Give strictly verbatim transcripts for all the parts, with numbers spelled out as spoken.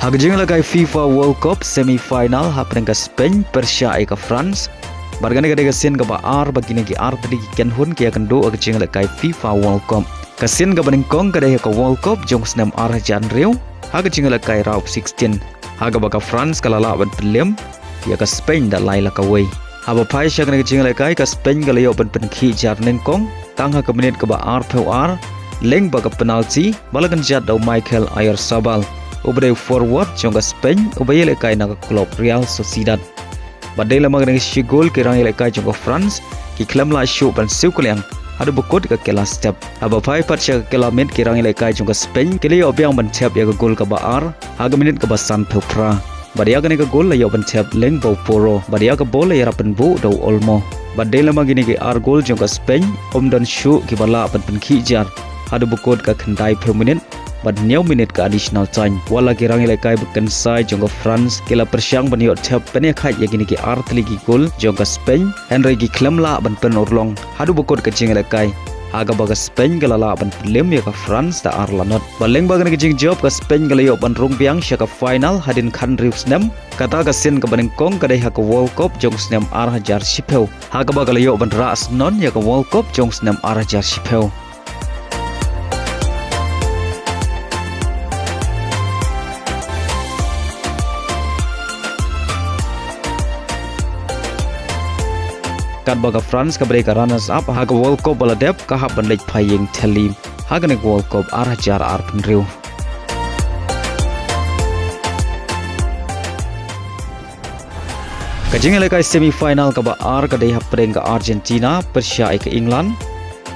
Ha ka jingïalehkai FIFA World Cup semi-final hapdeng ka Spain pyrshah ïa ka France. Bad kane ka dei ka sien kaba ar ba kine ki artylli ki kynhun ki ïakynduh ha ka jingïalehkai FIFA World Cup. Ka sien kaba nyngkong ka dei ha ka World Cup jong u snem ar hajar hynriew ha ka jingïalehkai round of sixteen, ha kaba ka France ka la lah ban pynlem ïa ka Spain da lai la kawei. Haba phai sha kane ka jingïalehkai, ka Spain ka la ïoh ban pynkhih jar nyngkong tang ha ka minit kaba arphew ar, lyngba ka penalty ba la kynjat da u Mikel Oyarzabal, uba dei u forward jong ka Spain uba ïalehkai na ka klub Real Sociedad. Bad dei lem ma kane ka shi gol, ki rangïalehkai jong ka France ki khlem lah shuh ban siew kylliang haduh ba kut ka kylla step. Haba phai pat sha ka kylla miet, ki rangïalehkai jong ka Spain ki la ïoh biang ban thep ïa ka gol kaba ar ha ka minit kaba sanphew phra. Bad ïa kane ka gol la ïoh ban thep lyngba u Porro, bad ïa ka bol la ïarap pynbuh da u Olmo. Bad dei lem ma kine ki ar gol jong ka Spain, ym don shuh kiba lah ban pynkhih jar haduh ba kut ka khyndaiphew minit bad hynñiew minit ka additional time. Wat la ki rangïalehkai ba kynsai jong ka France ki la pyrshang ban ïoh thep pynïakhait ïa kine ki artylli ki gol jong ka Spain, hynrei ki khlem lah ban pynurlong haduh ba kut ka jingïalehkai, ha kaba ka Spain ka la lah ban pynlem ïa ka France da ar la not. Bad lyngba kane ka jingjop, ka Spain ka la ïoh ban rung biang sha ka final hadien khathynriew snem. Kata ka sien kaba nyngkong ka dei ha ka World Cup jong u snem ar hajar shiphew, ha kaba ka la ïoh ban rah synnon ïa ka World Cup jong u snem ar hajar shiphew. Katba ka France kaba dei ka runners up ha ka World Cup ba la dep, ka hap ban leit phai ïing thylli ha kane ka World Cup ar hajar arphew hynriew. Ka jingïalehkai semi-final kaba ar ka dei hapdeng ka Argentina pyrshah ïa ka England.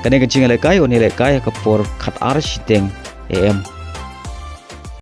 Kane ka jingïalehkai yn ïalehkai ha ka por khatar shiteng A M.